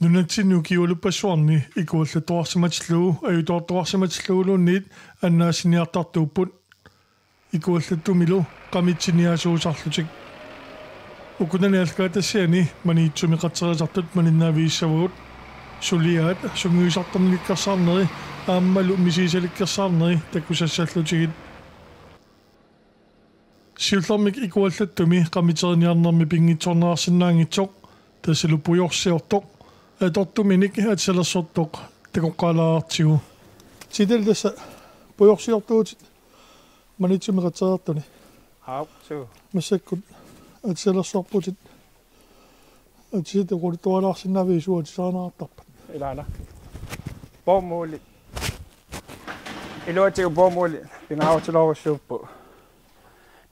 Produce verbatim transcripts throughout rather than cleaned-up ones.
Nunatsinni ukiualuppassuarni ikuallattoqarsimatillugu ajutoortoqarsimatilluguluunniit annaassiniartartuupput. Ikuallattumilu qamitsiniaasuusarlutik. Ukunani aallakaatitassiani Maniitsumi qatserisartut malinnaaviussavagut. Suliaat sungiusartornikkersaarneri aammalu misigisalikkersaarneri takusassallutigit. Siullermik ikuallattumi qamiteriniarnermi pinngitsoorneqarsinnaanngitsoq tassalu pujorsiortoq atortuminik atisalersortoq takoqqaalaartigu. Titel tassa pujorsiortuutit Maniitsumi qatserisartuni. Aap, suu. Massakkut atisalersorputit. Atisat oqaluttualaarsinnaaviit suut atisarineqartarpat? Ilaana. Bomuldi. Iluatigut bomuldi pingaarutilerujussuupput.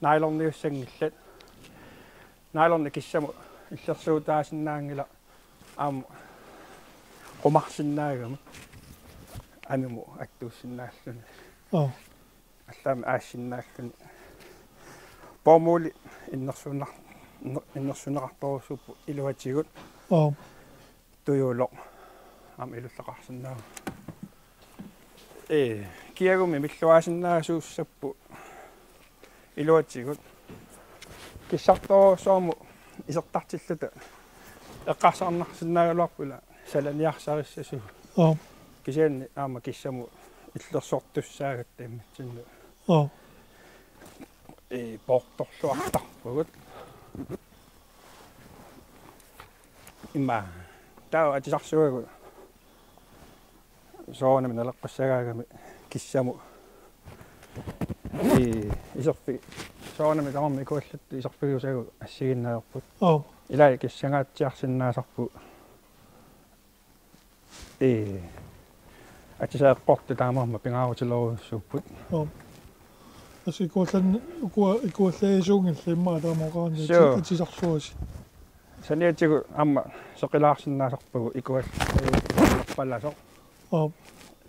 Nyloniussanngillat. Nyloni kissamut illersuutaasinnaanngilaq aamma qumarsinnaagami. Amimut attuussinnaalluni. Aa. Allaammi aassinnaalluni. Bomuldi innersuunnar-, inner-, innersuunneqartorujussuupput iluatigut. Aa. Tujuuloq aamma ilulleqarsinnaavoq. Ee, kiagummi milluaasinnaasuussapput iluatigut. Kissartorujussuarmut isertartilluta eqqarsarnarsinnaagaluarput ila salaniarsarissasugut. Aa. Kisianni aamma kissamut illersortussaagatta immitsinnut. Aa. Ee, poortorluartarpugut. Immaqa. Taava atisarsuagut. Soorunami naleqqussagaagami kissamut. Ee, iserfi-, soorunami tamarmik ikuallattut iserfigisusagut assigiinnavipput. Aa. Ilai kissangaatsiarsinnaasarput. Ee. Atisaat eqqortut taamaammat pingaarutilerujussuupput. Aa. Tassa ikuallan-, ukua-, ikuallaasuunngillat immaqa taama oqarani. Suu. Atisarsuasi. Saniatigut aamma seqilaarsinnaasarpagut ikual-, ee, ikuallerpalasoq. Aa.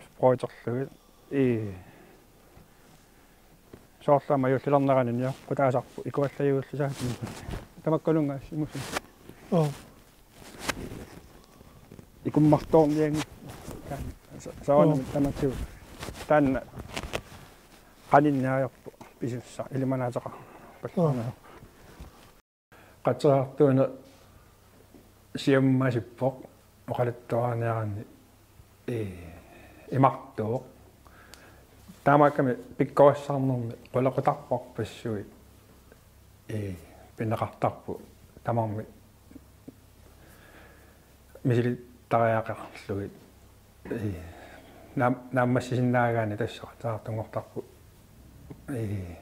Sprøjterlugit. Ee. Soorlu aamma juullilernerani nioqqutaasarput ikuallajuullisaatit. Tamakkununnga assimusi. Aa. Ikummartoornianngillat. Sa-, soorunami. Aa. Tamatigut. Taanna qaninniarpoq pisussaq ilimanaateqarpoq. Aa. Qatserisartuuneq siammasippoq oqaluttuarniaranni, ee, imartuuvoq. Taamaakkami pikkorissarnermi qulequtarparpassuit, ee, pineqartarput tamarmik misilittariaqarlugit, ee, naam-, naammassisinnaagaanni tassa qatserisartunngortarput, ee,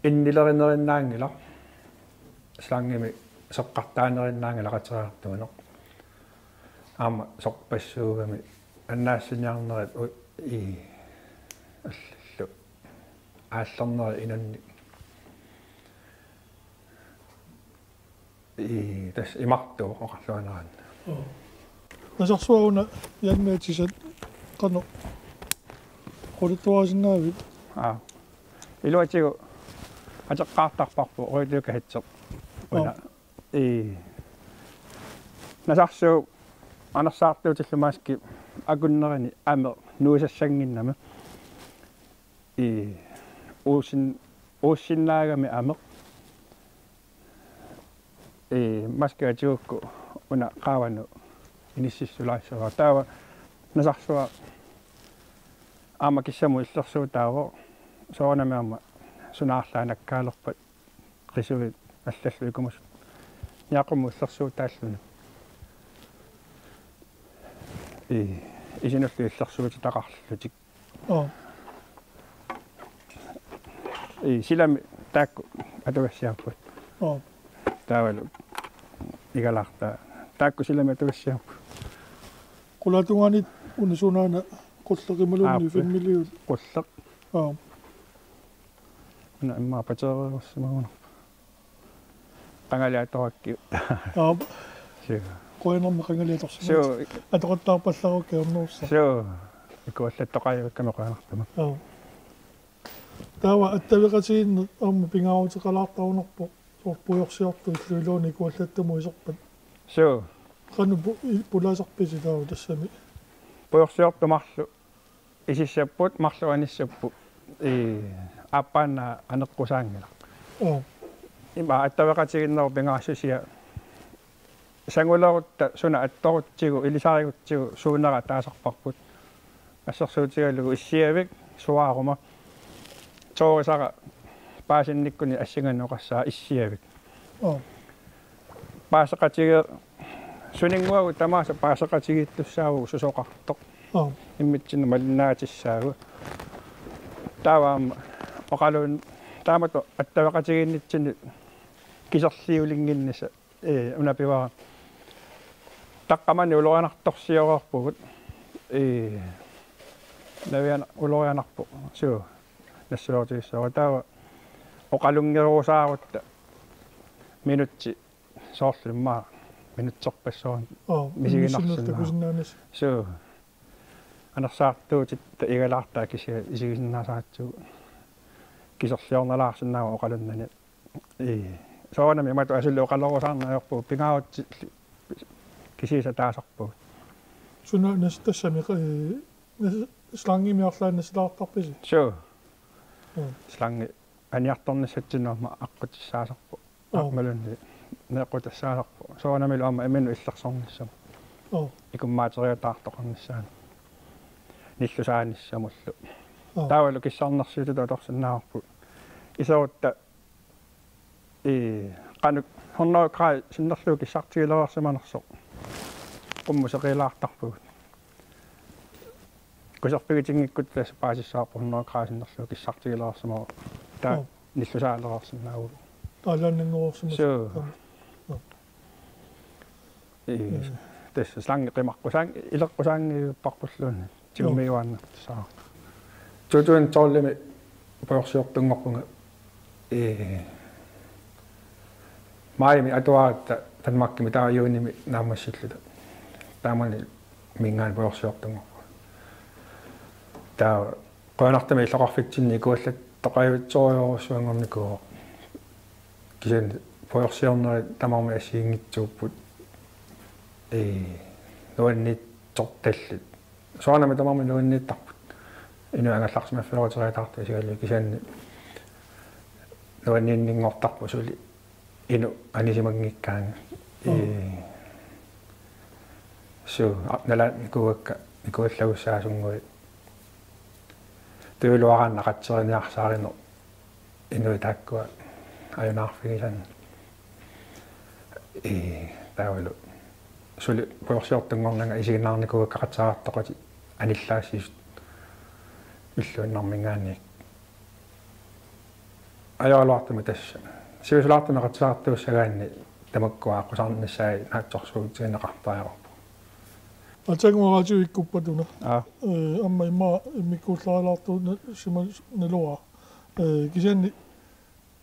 innilerinerinnaanngilaq, slangimik seqqartaarinerinnaanngilaq qatserisartuuneq. Aamma sorpassuugami annaassiniarnerit u-, ii, allallu aallernerit inunnik. Ii, tassa imartuuvoq oqarluanerani. Aa. Nasarsuaq una Janni atisat qanoq oqaluttuarisinnaavit? Aa. Iluatigut ateqqaartarparput Rødløkke headset. Aa. Una. Ii. Nasarsuup anersaartuutillu maski akunnerini ameq nuisassannginnami. Ii. Uusin-, uusinnaagami ameq. Ee, maski atigukku una qaavanut inississulaassavara. Taava nasarsuaq aamma kissamut illersuutaavoq, soorunami aamma suna arlaat nakkaalerpat qisuit allallu ikumasut niaqummut illersuutaalluni. Ee, isinullu illersuutitaqarlutik. Aa. Ii, silami taakku atugassiarput. Aa. Taavalu igalaartaa. Taakku silami atugassiarput. Qulatungaanit una sunaana qulleq imaluunniit. Aap. Filmiliut. Qulleq. Aa. Una immaqa patereerussimagunarpoq. Qangali atorakku. Aap. Suu. Qujanarmi qangali atorsimagit. Suu. Atoqattaarpallaarukku ajornerussaaq. Suu. Ikuallattoqajuakkami qujanartumik. Aap. Taava attaveqatigiinneq aamma pingaaruteqalaartarunarpoq. Soorlu pujorsiortut illup iluani ikuallattumut iserpat. Suu. Qanoq pu-, i-, pulaasarpisi taava tassami? Pujorsiortut marluk isissapput, marluk anissapput. Ii, aappaannaa aneqqusaanngilaq. Aap. Ima attaveqatigiinnerup pingaarsusia sangulerutta suna attorutsigu, ilisarigutsigu suunera taasarparput. Assersuutigalugu issiavik suaaruma. Toorisara paasinnikkuni assinganik oqassaa issiavik. Aap. Paaseqatige-, suninnguagut tamaasa paaseqatigiittussaavugut susoqartoq. Aap. Immitsinnut malinnaatissaagut. Taava aamma oqaluun-, taamatut attaveqatigiinnitsinni kiserliulinnginnissaq. Ee, una pivara. Taqqamani ulorianartorsioreerpugut. Ee, naviana-, ulorianarpoq. Suu. Nassuerutigissavat. Taava oqalunngerusaarutta minutsi soorlu immaqa minutserpassuarnik. Aap, misiginarsinnaa-, immissinnullu takusinnaanissaa. Suu. Anersaartuutitta igalaartaa kisiat isigisinnaasaratsigu. Kiserliornalaarsinnaavoq oqalunnani. Ii. Soorunami imatut asuli oqalorusaarneq ajorpugut, pingaarutsit kisiisa taasarpugut. Suna nas-, tassami, ee, nas-, slangimi arlaannik nassalaartarpisi? Suu. Mm. Slangi aniartornissatsinnut aamma aqqutissaasarpoq. Aap. Aammalunni neeqqutassaasarpoq. Soorunamilu aamma imminut illersornissamut. Aap. Ikummaateriataartoqarnissaanut. Nillusaanissamullu. Aap. Taavalu kissarnersiutitut atorsinnaavarput. Iserutta ii, qanoq hundrede grader sinnerlugu kissartigilereersimanersoq. Qummuseqilaartarpugut. Kuserpigitinngikkuttaaq tassa paasissavarput hundrede grader sinnerlugu kissartigilereersimavoq. Taava. Aap. Nillusaalereersinnaavugut. Taalaannanngorsimas-. Suu. Aap. Ii, mm. Tassa slangi qimaqqusaang-, ileqqusaanngivipparpulluunniit. Tigumiuaannartussaavoq. Two thousand twelve-imi pujorsiortunngorpunga, ee, maajimi atuaratta Danmarkimi, taava juunimi naammassilluta. Taamani miingaanniit pujorsiortunngorpunga. Taava qujanartumik illoqarfitsinni ikuallattoqaavitsorujorujussuanngornikuuvoq. Kisianni pujorsiornerit tamarmik assigiinngitsuupput. Ee, nuanniitsortallit. Soorunami tamarmik nuanniittarput. Inuit angerlarsimaffiorutigiartartut isigalugit, kisianni nuanniinninngortarput suli inuk anisimanngikkaangat. Mm. Ee, suu, a-, nalaannikuuakka ikuallagussaasunngui. Tujuuluaraanni aqatseriniarsaarineq inuit taakkua ajunaarfigisannik. Ee, taavalu suli pujorsiortunngornanga isiginnaarnikuuakka aqatseraartoqatit anillaassisut illuinnarmiingaanniit. Ajoraluartumik tassa. Sivisulaartumik aqatseraartuussagaanni tamakkua aqqusaarnissaat naatsorsuutigineqartariaqarpoq. Aatsaannguaq raatiup ikkuppata una. Aa. Ee, aamma immaqa immikkuullaalaartuuna sima naluara. Ee, kisianni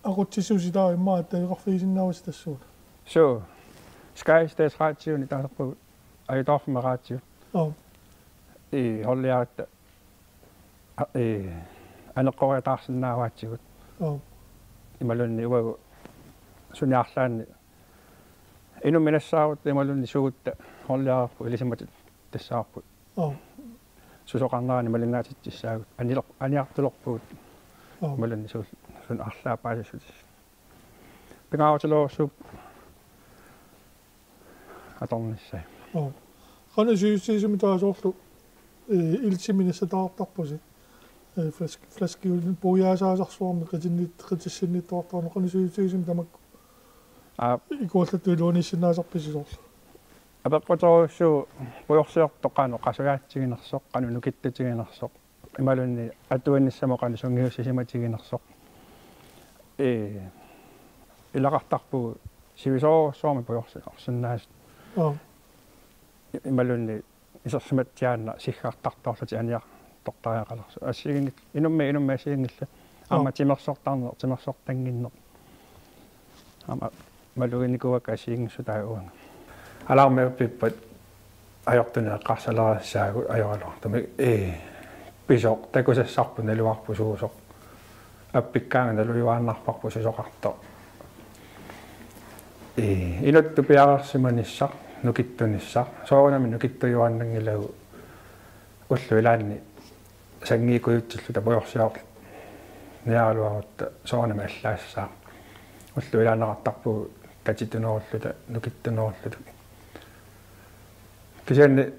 aqutsisuusi taava immaqa attaveqarfigisinnaavasi tassuuna? Suu. Sky Stage Radionik taasarpagut, ajutoorfimmi raatiu. Aap. Ii, holdiaratta, a-, ii, aneqqoriataarsinnaavaatigut. Aap. Imaluunniit uagut suni arlaanni inummik nassaarutta imaluunniit suugutta holdiarerput ilisimatussaassavarput. Aap. Susoqarnerani malinnaatitsissaagut. Aniler-, aniartulerpugut. Aap. Imaluunniit suul-, suna arlaat paasissutissasoq. Pingaarutilerujussuuvoq atornissaa. Aap. Qanoq sivisutigisumik taava soorlu, ee, iltimik nassataartarpusi? Ee, flask-, flaskiunik puiaasaasarsuarmik qitinniit-, qitissinniittoqartarneq, qanoq sivisutigisumik tamakku? Aap. Ikuallattunik iluaniissinnaasarpisi soorlu? Apeqquterujussuuvoq pujorsiortoq qanoq qasujaatsiginersoq, qanoq nukittatiginersoq. Imaluunniit atuinissamut qanoq sungiussisimatiginersoq. Ee, ilaqartarpugut sivisoorujussuarmik pujorsiorsinnaasut. Aap. Imaluunniit isersimatsiaannaq siggartartorlutik aniartortariaqalersut. Assigiinngit-, inummit, inummit assigiinngillat. Aamma, aap, timersortarneq, timersortannginneq. Aamma maluginikuuakka assigiinngissutaat uanga. Alarmi appippat ajortunik eqqarsalerissaagut ajoraluartumik. Ee, pisoq takusassarput naluarput suusoq. Appikkaangat nalujuaannarparput susoqartoq. Ee, inuttut piareersimanissaq. nukittunissaq. Soorunami nukittujuaannanngilagut ullut ilaanni sanngiikkujutsilluta pujorsiorniaraluarutta soorunami allaassaaq. Ullut ilaaneqartarpugut tatitunerulluta, nukittunerulluta. Kisianni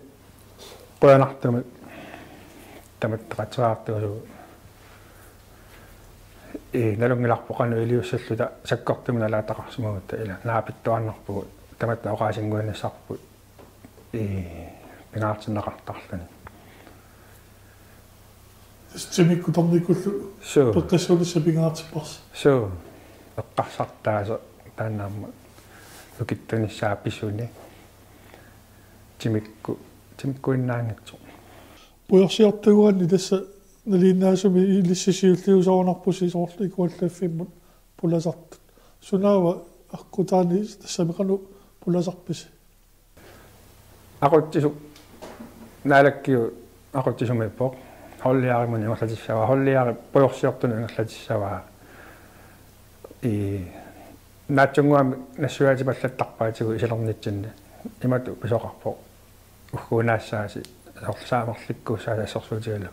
qujanartumik tamatta qatseraartuusugut. Ii, nalunngilarput qanoq iliussalluta sakkortumik nalaataqarsimagutta, ila naapittuaannarpugut tamatta oqaasinnguinissarput, ii, pingaartinneqartarluni. Tassa timikkut tornikkullu. Suu. Peqqissuunissaq pingaartipparsi. Suu. Eqqarsartaaseq taanna aamma nukittunissaa pisuni. Timikku-, timikkuinnaanngitsoq. Pujorsiortuugaanni tassa nalinginnaasumik ilissi siulliusoorunarpusi soorlu Ikuallaffimmut pulasartut. Sunaava aqqutaani tassami qanoq pulasarpisi? Aqutsisut, Naalakkiut aqutsisumiippoq. Holdiarimut ingerlatissavaa, Holdiari pujorsiortunut ingerlatissavaa. Ii, naatsunnguamik nassuiaatipallattarpaatigut isilernitsinni. Imatut pisoqarpoq: Ugguunaassaasi, soorlu saamerlikkuussaasi assersuutigalugu.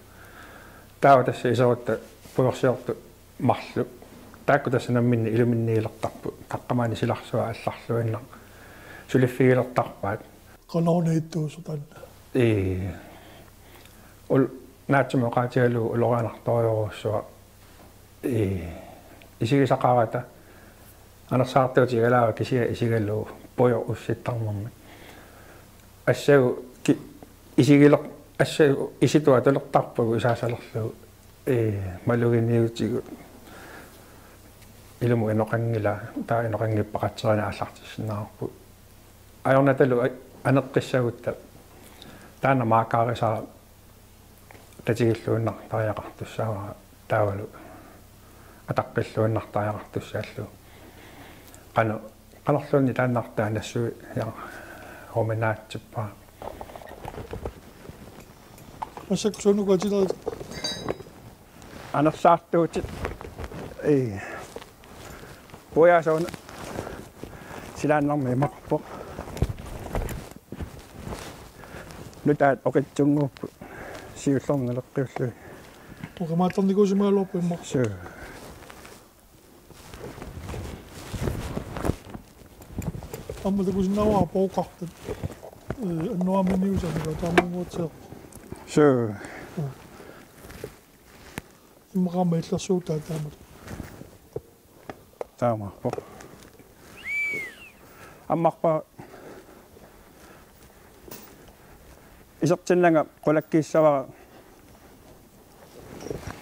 Taava tassa iserutta pujorsiortut marluk. Taakku tassa namminneq iluminniilertarput, taqqamani silarsua allarluinnaq suliffigilertarpaat. Qanoruna ittuusoq taanna? Ii. Ul-, naatsumik oqaatigalugu ulorianartorujorujussuaq. Ii. Isigisaqarata. Anersaartuutigalaarlugu kisianni isigalugu pujorsiortarnermik. Assagu ki-, isigiler-, assagu isitut atulertarpagut isaasalerlugu. Ee, maluginiutigut. Ilumut inoqanngilaq, taava inoqanngippat qatserini aallartissinnaavarput. Ajornatalu a-, aneqqissagutta taanna maakaarisara tatigilluinnartariaqartussaavara taavalu ataqqilluinnartariaqartussaallugu. Qanoq, qanorluunniit taannartaa nassuiaruminaatsippara. Massakkut suunuku atilerit? Anersaartuutit. Ii. Pujaasuuna silaannarmi imaqarpoq. Nutaat oqitsunnguupput siullermik naleqqiullugit. Oqimaattarnikuusimagaluarpoq immaqa. Suu. Aamma takusinnaavara pooqartat. Ee, annoraaminiusarnera taamaanngortiarpoq. Suu. Immaqa aamma illersuutaa taamatut. Taamaappoq. Ammarpara isertinnanga qulakkiissavara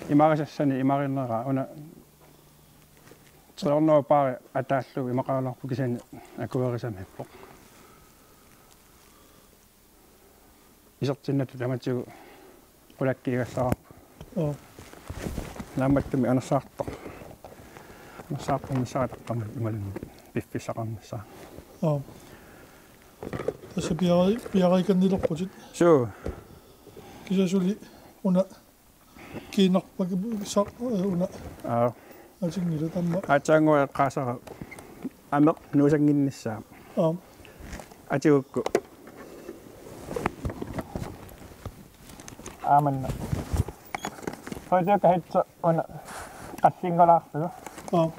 imarisassani imarinera una tre hundrede paari ataallugu imaqaraluarpoq kisianni akuerisamiippoq. Isertinnatta tamatigut qulakkiigassavarput. Joo. Naammattumik anersaartoq. Anersaartornissara taqqamani imaluunniit piffissaqarnissaa. Joo. Tassa piari-, piariikannilerputit. Suu. Kisianni suli una kiinarpakisa, eh, una. Aa. Atinngila tamma. Aatsaannguaq eqqaasara ameq nuisannginnissaa. Aap. Atigukku. Aamanna. Soitiukka hitsa una qallinngulaarlugu. Aap.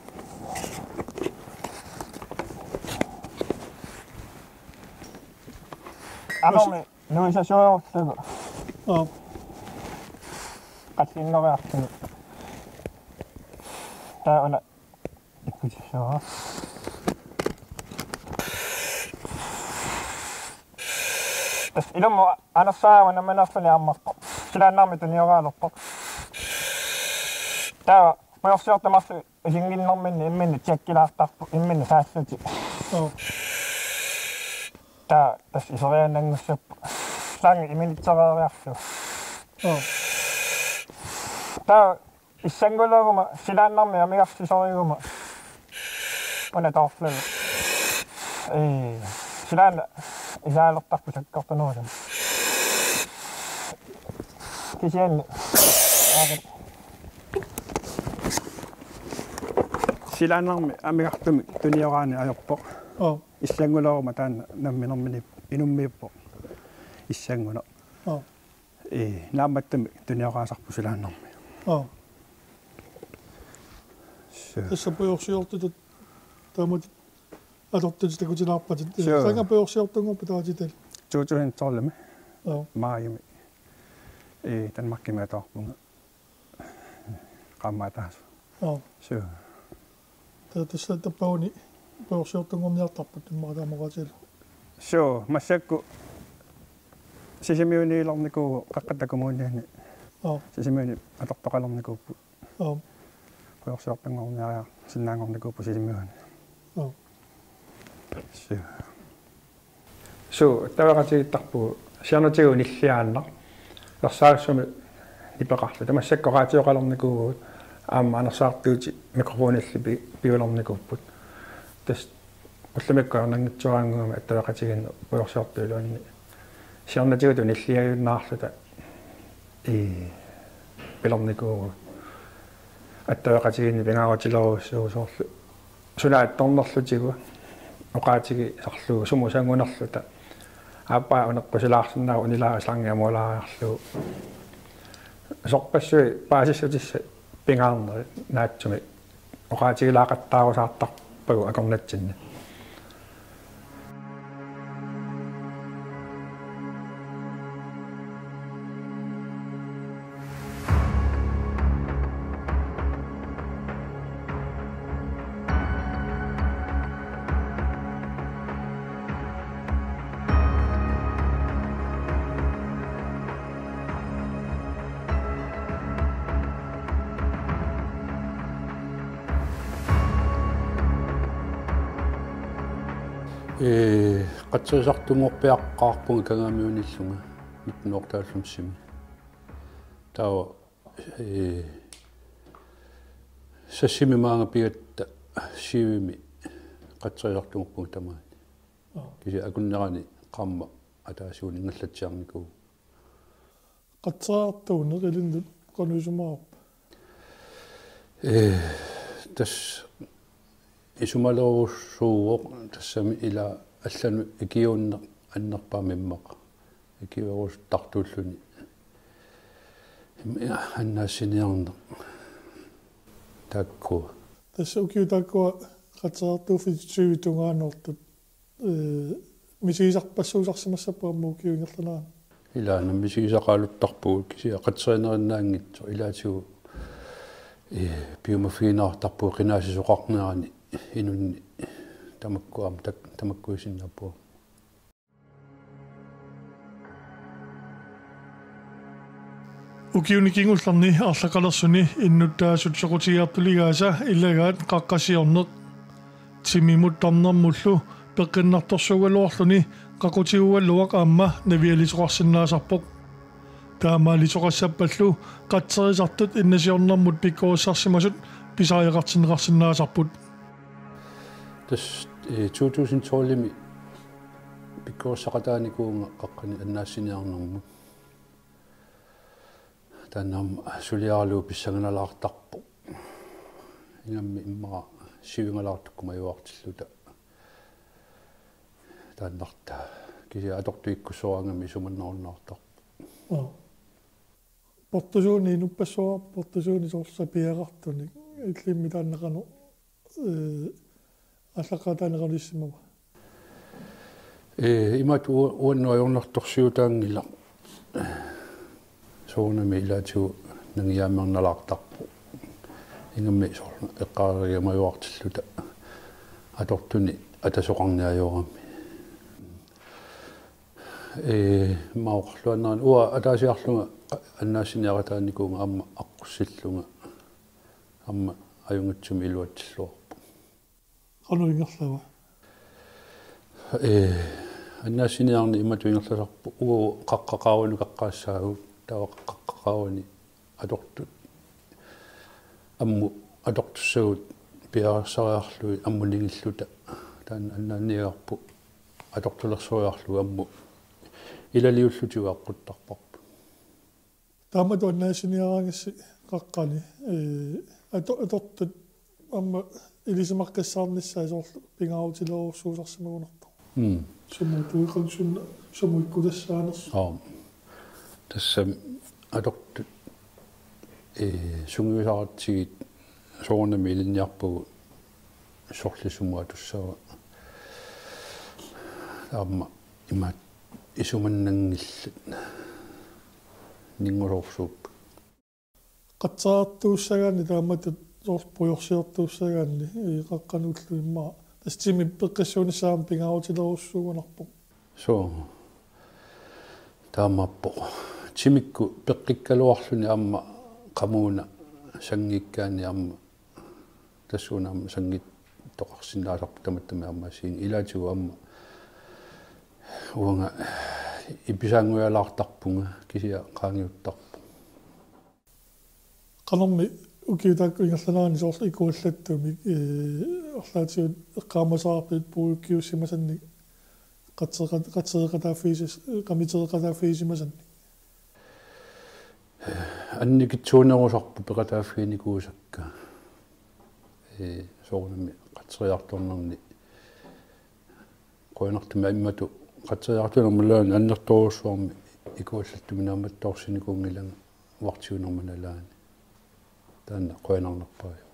Amermi nuisasuullugu. Aap. Qallinngoriarlugu. Taava una ikkutissuara. Tassa ilumut anersaarama nammineerluni ammarpoq. Silaannarmi tunioraalerpoq. Taava pujorsiortut marluk isinnginnerminni imminnut tjekkilaartarput, imminnut saallutik. Joo. Taava tassa iseriaannanngussappat. Taanna iminitsereeriarlugu. Joo. Taava issannguluguma silaannarmi amigarsisoriguma una toorluni. Ee, silaanna isaalertarpoq sakkortunerusumik. Kisianni. Silaannarmi amigartumik tunioraani ajorpoq. Joo. Issannguloruma taanna namminermini inummiippoq. Issannguna. Aa. Ee, naammattumik tunioraasarput silaannarmi. Aa. Suu. Tassa pujorsiortutut taamatut atortutit takutilaarpatit. Suu. Sanga pujorsiortunngorpit taatital? Two thousand twelve-mi. Aa. Maajimi. Ee, Danmarkimi atuarpunga. Qaammat ataaseq. Aa. Suu. Ta-, tassa tappavani pujorsiortunngorniartarput immaqa taama oqaatigalugu. Suu, massakkut Sisimiuniilernikuuvoq Qeqqata Kommuniani. Aa. Sisimiuni atortoqalernikuupput. Aa. Pujorsiortunngorniariarsinnaanngornikuupput Sisimiuni. Aa. Suu. Suu, attaveqatigiittarpugut siornatigut nilliaannaq. Ersarissumik nipeqarluta. Massakkut raatioqalernikuuvugut aamma anersaartuutit mikrofonilli pi-, piulernikuupput. Tassa ullumikkut ajornanngitsuaraannguamik attaveqatigiinnut pujorsiortut iluanni. Siornatigutut nilliajunnaarluta. Ii, pilernikuuvugut. Attaveqatigiinneq pingaarutilerujussuuvoq soorlu suna attornerlutigu oqaatigisarlugu sumut sangunerluta. Aappaa uneqqusilaarsinnaavoq, unilaara slangi amulaariarlugu. Sorpassuit paasissutissat pingaarnerit naatsumik oqaatigilaaqattaarusaartarpagut akornatsinni. Ee, qatserisartunngorpiaqqaarpunga Kangaamiunillunga nitten otteoghalvfemsimi. Taava, ee, sassimi maanga pigatta syvimi qatserisartunngorpunga tamaani. Aa. Kisianni akunnerani qaammat ataasiunnginnallatsiarnikuuvoq. Qatserisartuuneq ilinnut qanoq isumaqarpa? Ee, tassa isumalerujussuuvoq tassami ila allanut ikiuunneq annerpaamik immaqa. Ikiuerusuttartuulluni. Im-, annaassiniarneq. Taakku. Tassa ukiut taakkua qatserisartuuffiit tyve tungaanut. Ee, misigisarpassuusarsimassappat aamma ukiut ingerlaneranni. Ilaana misigisaqaaluttarpugut kisianni qatserinerinaanngitsoq ilaatigut, ee, piumaffigineqartarpugut qinaasisoqarnerani inunni tamakku aamma tak-, tamakkuisinnaapput. Ukiuni kingullerni arlaqalersuni innuttaasut soqutigiartuligaasa ilagaat qaqqasiorneq. Timimut tarnermullu peqqinnartorsuugaluarluni qaqutiguugaluaq aamma navialisoqarsinnaasarpoq. Taamaalisoqassappallu qatserisartut innasiornermut pikkorissarsimasut pisariaqartinneqarsinnaasarput. Tassa, ee, two thousand twelve-imi pikkorissaqataanikuuvunga qaqqani annaassiniarnermut. Taanna aamma suliaralugu pissanganalaartarpoq. Ingammik immaqa sivingalaartukkut majuartilluta. Taannartaa kisianni atortut ikkussoraangamik isumannerunnaartarpoq. Aa. Portusuuni inuppassuararpoq, portusuuni soorlu sapiaqartunik. Illimmi taanna qanoq, ee, aallaqqaataaniinnarlugu issimava? Ee, imatut u-, uannut ajornartorsiutaanngilaq. Soorunami ilaatigut nangiaamernalaartarpoq. Ingammik soorlu eqqaarereermat majuartilluta atortunik atasoqarneq ajorami. Ee, immaqa oqarluaannarani uanga ataasiarlunga annaassiniaqataanikuuvunga aamma aqqussillunga aamma ajunngitsumik iluatsilluarpoq. Qanoq ingerlava? Ee, annaassiniarneq imatut ingerlasarpoq uagut qaqqap qaavani qaqqaassaagut, taava qaqqap qaavani atortut ammut atortussagut piareersariarlugit ammut ningilluta. Taanna annaanniigarput atortulersoriarlugu ammut ilaliullutigu aqquttarparput. Taamatut annaassiniaraangassi qaqqani, ee, ato-, atortut aamma Ilisimaqqissaarnissaa soorlu pingaarutilerujussuusarsimagunarpoq. Mm. Sumut tuiqansun sumut ikkutassaanersoq. Aap. Tassa atortut ee sungiusaaratsigit soorunami ilinniarpagut sorleq sumut atussava. Aamma imaat isumannanngillat ningusoorsuupput. Qatseriartuussagaanni taamatut soorlu pujorsiortuussagaanni ee qaqqanullu immaqa. Tassa timi peqqissuunissaa aamma pingaarutilerujussuugunarpoq. Suu. Taamaappoq. Timikkut peqqikkaluarluni aamma qamuuna sanngikkaanni aamma tassuuna aamma sanngittoqarsinnaasarpoq tamattami aamma assigiinngilaq ilaatigut aamma uanga ipisaanngujalaartarpunga kisianni qaangiuttarpoq. Qanormi ukiut taakku ingerlaneranni soorlu ikuallattumik ee arlaatigut eqqaamasaarpit puigukkiussimasannik qatseqat-, qatseqataaffigisis-, qamiteqataaffigisimasannik? Annikitsuunerusarput peqataaffiginikuusakka. Ee soorunami qatseriartornerni qujanartumik imatut qatseriartornermut nalaani annertoorujussuarmik ikuallattumik naammattoorsinikuunngilanga uartiunerma nalaani. Taanna qujanarnerpaajuvoq.